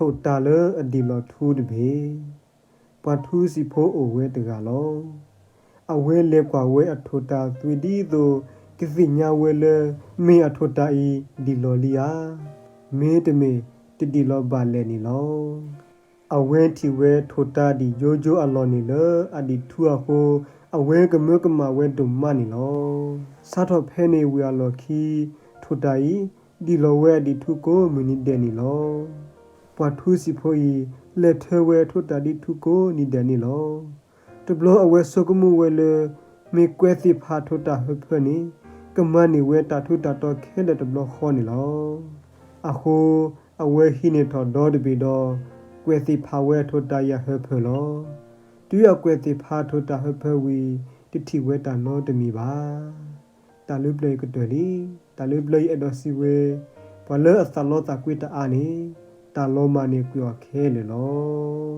ထိၣ်တၢ်လၢအဒံၣ်လီၤထူတဘ့ၣ်. ပှၤထူစံာ်ဖိအိၣ်ဝဲတဂၤလီၤ. အဝဲလဲၤကွၢ်ဝဲအထိၣ်တၢ်သွံၣ်ဒ်သိး ကသ့ၣ်ညါဝဲလၢ မ့ၢ်အထိၣ်တၢ်အံၤဒံၣ်လီၤလံဧါ, မ့တမ့ၢ်တဒံၣ်လီၤဘၣ်လဲၣ်န့ၣ်လီၤ. အဝဲထံၣ်ဝဲထိၣ်တၢ်ဒံၣ်ယိယိအလီၢ်န့ၣ်လၢအဒံၣ်ထူအဃိ အဝဲကမၢကမၣ်ဝဲဒိၣ်မးန့ၣ်လီၤ. စးထီၣ်ဖဲန့ၣ်ဝံၤအလီၢ်ခံ ထိၣ်တၢ်အံၤ ဒံၣ်လီၤဝဲအဒံၣ်ထူကိးမုၢ်နံၤဒဲးန့ၣ်လီၤ. ပှၤထူစံာ်ဖိအံၤ လဲၤထၢဝဲထိၣ်တၢ်ဒံၣ်ထူကိးနံၤဒဲးန့ၣ်လီၤ. တဘျီအဝဲဆိကမိၣ်ဝဲလၢ မ့ၢ်ကွဲးသ့ၣ်ဖးထိၣ်တၢ်ဟၢဖၢန့ၣ် ကမၤန့ၢ်ဝဲတၢ်ထူးတၢ်တီၤခဲလၢာ်တဘျီဃီန့ၣ်လီၤ. အဃိ အဝဲဟံးန့ၢ်ထီၣ်ဒီတဘ့ၣ်ဒီး ကွဲးသ့ၣ်ဖးဝဲအထိၣ်တၢ်အံၤအဟၢဖၢလီၤ. တုၤအကွဲးသ့ၣ်ဖးထိၣ်တၢ်ဟၢဖၢဝံၤ တထံၣ်ဝဲတၢ်နီတမံၤဘၣ်. တၢ်လၢပျၢၤအံၤကတၢၢ်လံ. တၢ်လၢပျၢၤအံၤအဲၣ်ဒိးစံးဝဲ ပှၤလၢအသးလီသးကွံတအါန့ၣ် တၢ်လီၤမၢ်န့ၣ်ကွံာ်အီၤခဲလၢာ်လီၤ.